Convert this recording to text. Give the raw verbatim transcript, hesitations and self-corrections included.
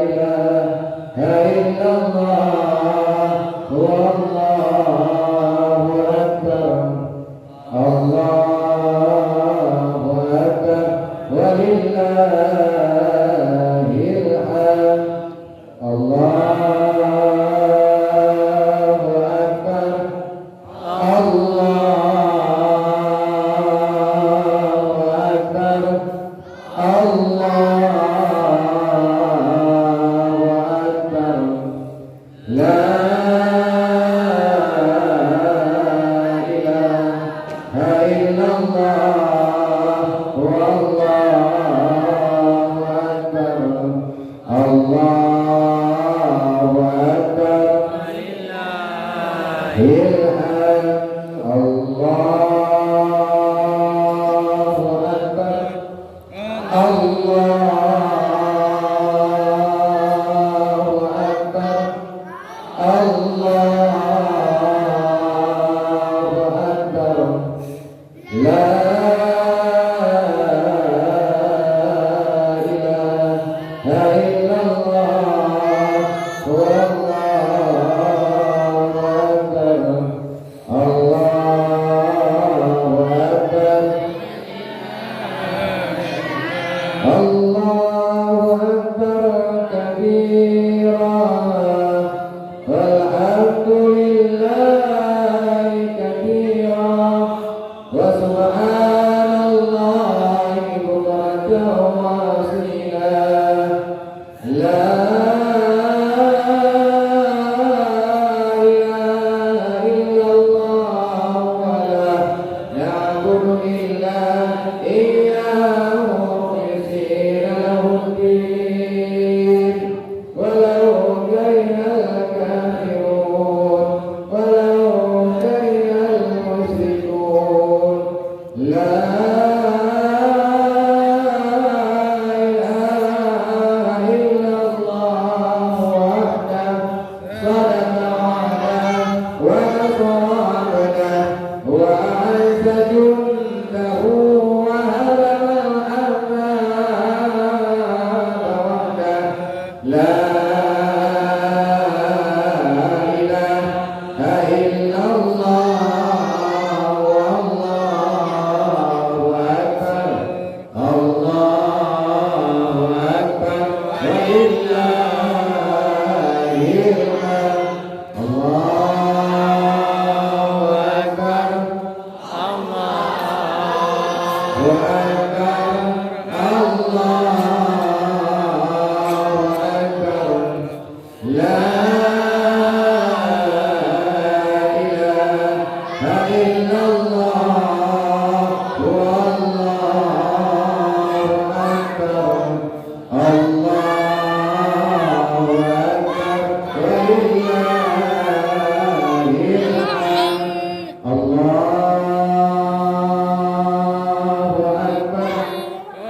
ilaha illallah, wallahu akbar, Allahu akbar, walillahil hamd. Allahu akbar. Allahu akbar. Allahu akbar. La ilaha illallah. Wallahu akbar. Allahu akbar. Walillahil hamd. Allahu akbar. Allahu akbar. Allahu akbar. La ilaha illallah. Wallahu akbar. Allahu akbar. Allahu akbar kabira. Walhamdulillahi katsira, wa subhanallahi bukratan wa asila. La ilaha illallah, wa la na'budu illa iyyahu, mukhlisina lahuddin. Walau karihal kafirun, walau karihal musyrikun. La ilaha illallah wahdah, sadaqa wa'dah, wa nasara abdah, wa a'azza jundahu, wa hazamal ahzaba wahdah. La ilaha illallah, wallahu akbar, Allahu akbar, walillahil hamd. Allahu akbar. Allahu akbar. Allahu akbar. La ilaha illallah.